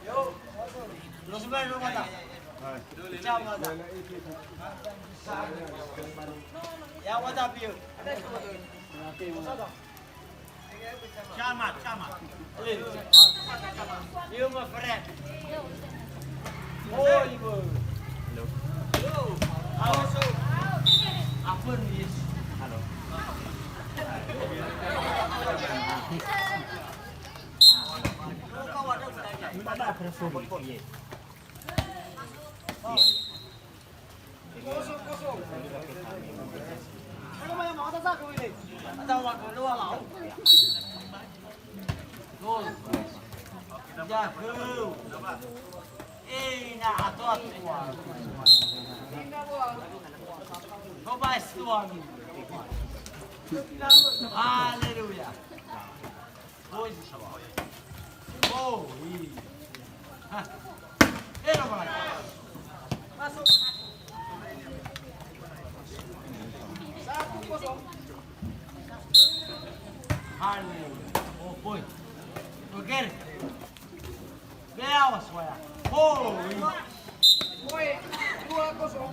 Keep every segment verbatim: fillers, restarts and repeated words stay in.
Yo. Terus mulai dulu, mata. Ciao, mata. Ya, mata, piu. Ciao, mata, ciao, mata. Yo, my friend. Oh, you. Hello. How are you? Apa ni? Hello. Gol. Jago. Eh, na ato atua. Coba es tuan. Haleluya. Oi. Oh, ih. Hah. Eh, no, Bang. Masuk. Satu kosong. Halo. Oh, boy. Oke. Be awas, waya. Oh, ih. Boy, dua kosong.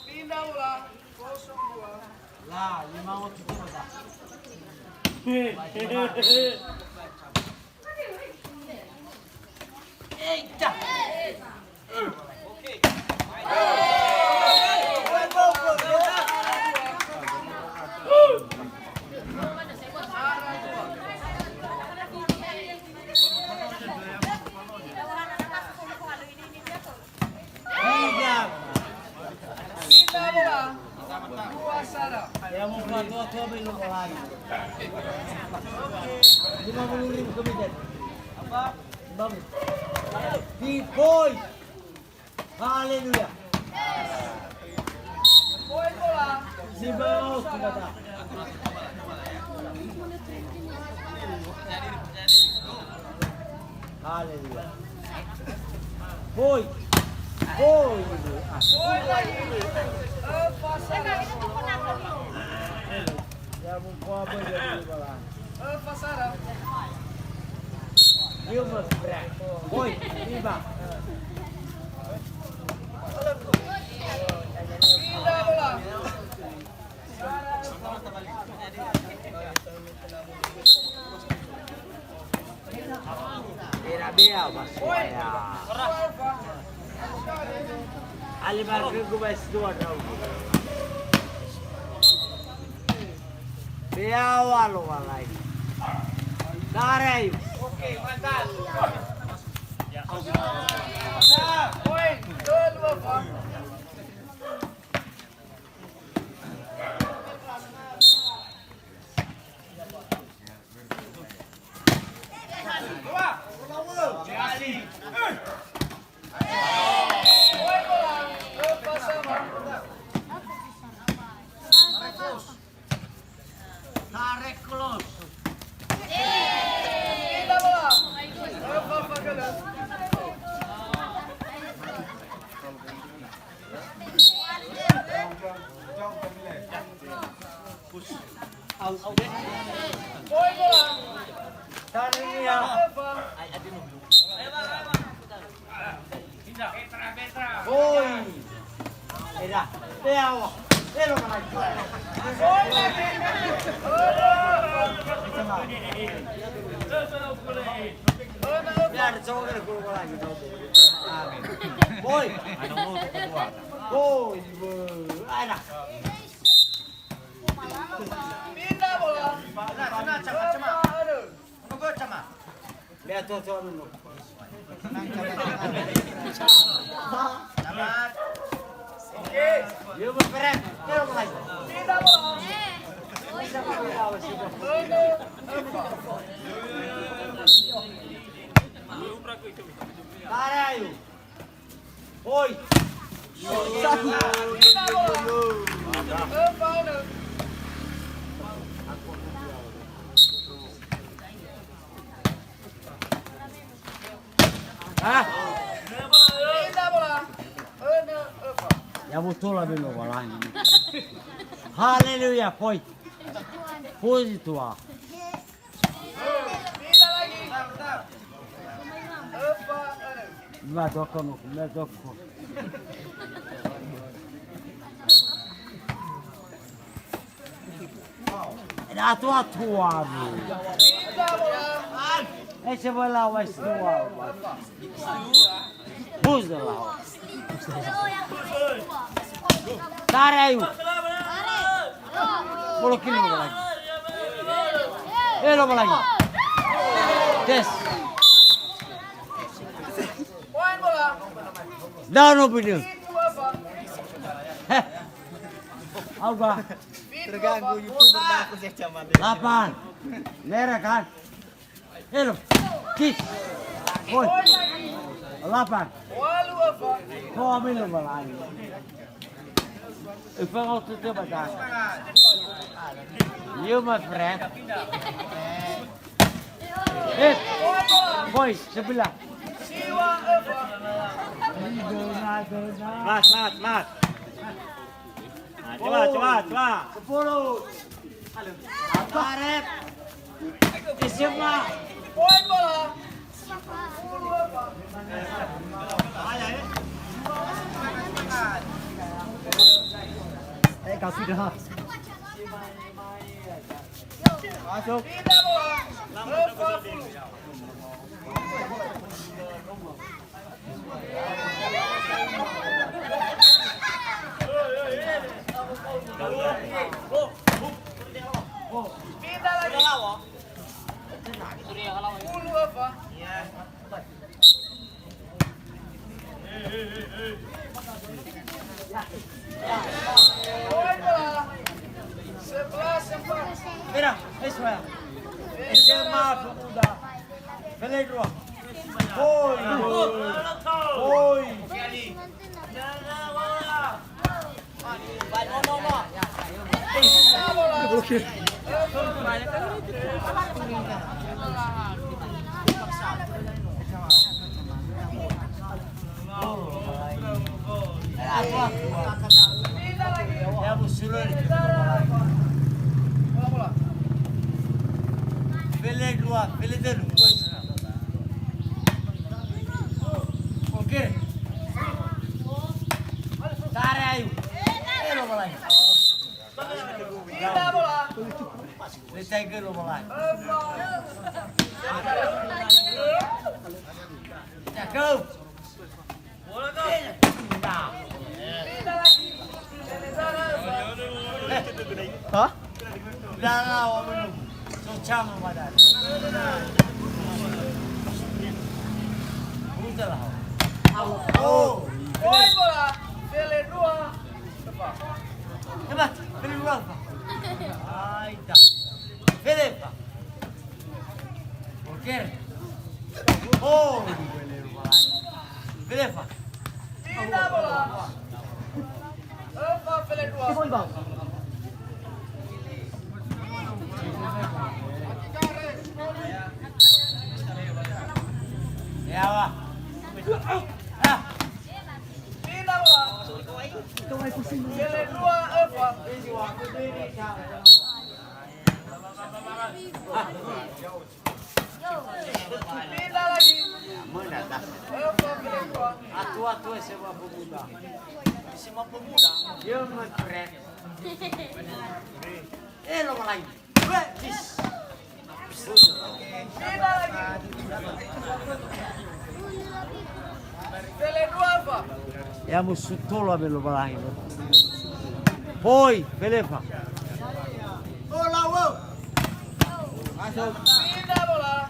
Pindah bola, kosong dua. Lah, lima waktu itu, Pak. Eita. Tiga. Tiga bola. Dua sara. Ya, mau buat dua, dua belum lagi. Lima puluh ribu komitmen. Apa? Bagus. Di boy. Haleluya. Boy bola. Di bawah kita. Haleluya. Boy. Boy. Ya, mau apa ya, bola? Boy, lima. Era bea, Mas. Waya. Ale markegu ba es dua dau. Bea wa lo walai. Dare ayu. Oke, mantap. Poin, kedua, Pak. Tarik los. Oi. Era. Peawa. Elo mana. Biar jauh dari guru lagi. Amin. Boy. Boy. Ayo. Pindah bola. Nah, nah, cama, cama. Nunggu, cama. Lihat tuh, tuh, nunggu. Selamat. Oke. Yuk, berperet. Yuk, mulai. Pindah bola. Pindah bola. Tarik, yuk. Oi. Hah? Ya betul lah, belum walangi. Haleluya, poi. Puji Tuhan. Ma doko no, ma doko. Atuatua. Ese bola wa istua. Bus de la. Tare ayu. Bolo kini lo lagi. Eh, lo lagi. Tes. Dano bini. Heh. Apa? Terganggu YouTuber dah aku saya camat. Lapan. Merah kan? Elo. Kis. Woi. Lapan. Kau ambil lo balai. Ifa kau tutup batas. You, my friend. Eh, boys, sebelah. Mas, mas, mas. Nah, coba, coba, coba. Sepuluh. Apa, Rep? Siap, Pak. Poin bola. Eh, kasih dah. Masuk. Tidak, bola. Empat puluh. Sebelas empat. Mira, eso ya. Ese ma pemuda. Pelegro. Hoi. Hoi. Pele dua, pele telu. Oke. Tare ayu. Elo balai. Letai gelo balai. Cakep. Hah? Udah lah, Om. Cocam, Om, ada. Udah lah. Oh. Poin bola. Pele dua. Hebat. Pele dua, Pak. Aida. Pele, Pak. Oke. Oh, Felefa. Pindah bola. Felefa, Felefa. Ya, Pak. Ah. Pindah bola. Felefa. Pindah lagi. Atua-tua S M A Pemuda. S M A Pemuda. Dia matre. Eh, lo lain. Dua, tis. Pindah lagi. Pele dua apa? Ya, musuh tolo abel lo balain. Poi, Felefa. Bola, wo. Masuk. Pindah bola.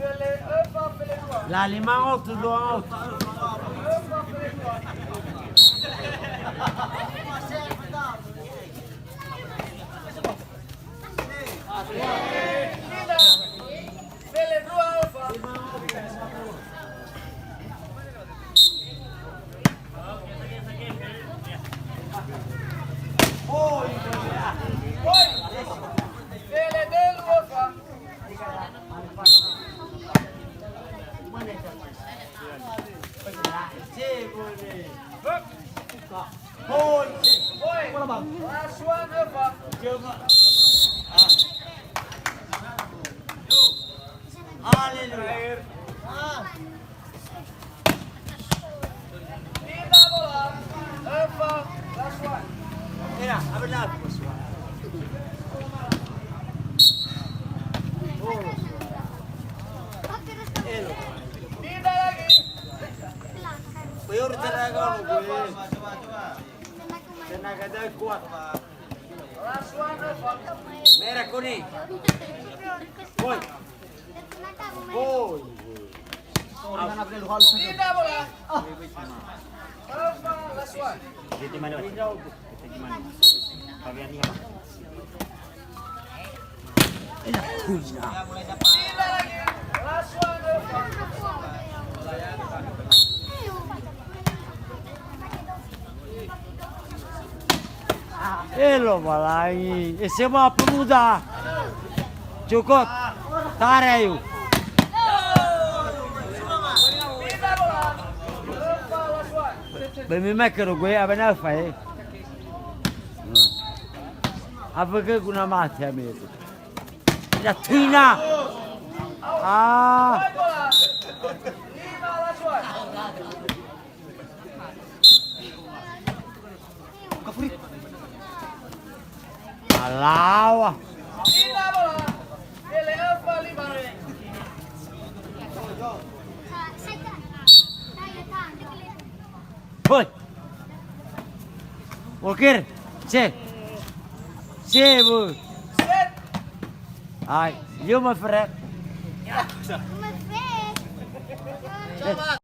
Pele, eh, Pak, pele dua. La lima otu, dua otu. Eh, Pak, pele dua. Pindah. Pele dua, Pak. Pele telu, Pak. Pele Lasuan öfa. Haleluya. Pindah bola. Öfa. Lasuan. Ira, apa dah? Pindah lagi. Buyur tenaga lu, gue. Tenaga dia kuat. Merah kuning. Woi. Woi. Pindah bola. Di mana? Di mana? Fabian ini apa? Eh, Lowalangi, S M A pemuda. Cukup. Tarik, ayo. Bemi mai kero gue, apa na fa, eh? Apa ke guna mati, ame itu? Ya, Tina. Ah. Alawa. Hoi. Walker, C. C, bu. Hai, you, my friend.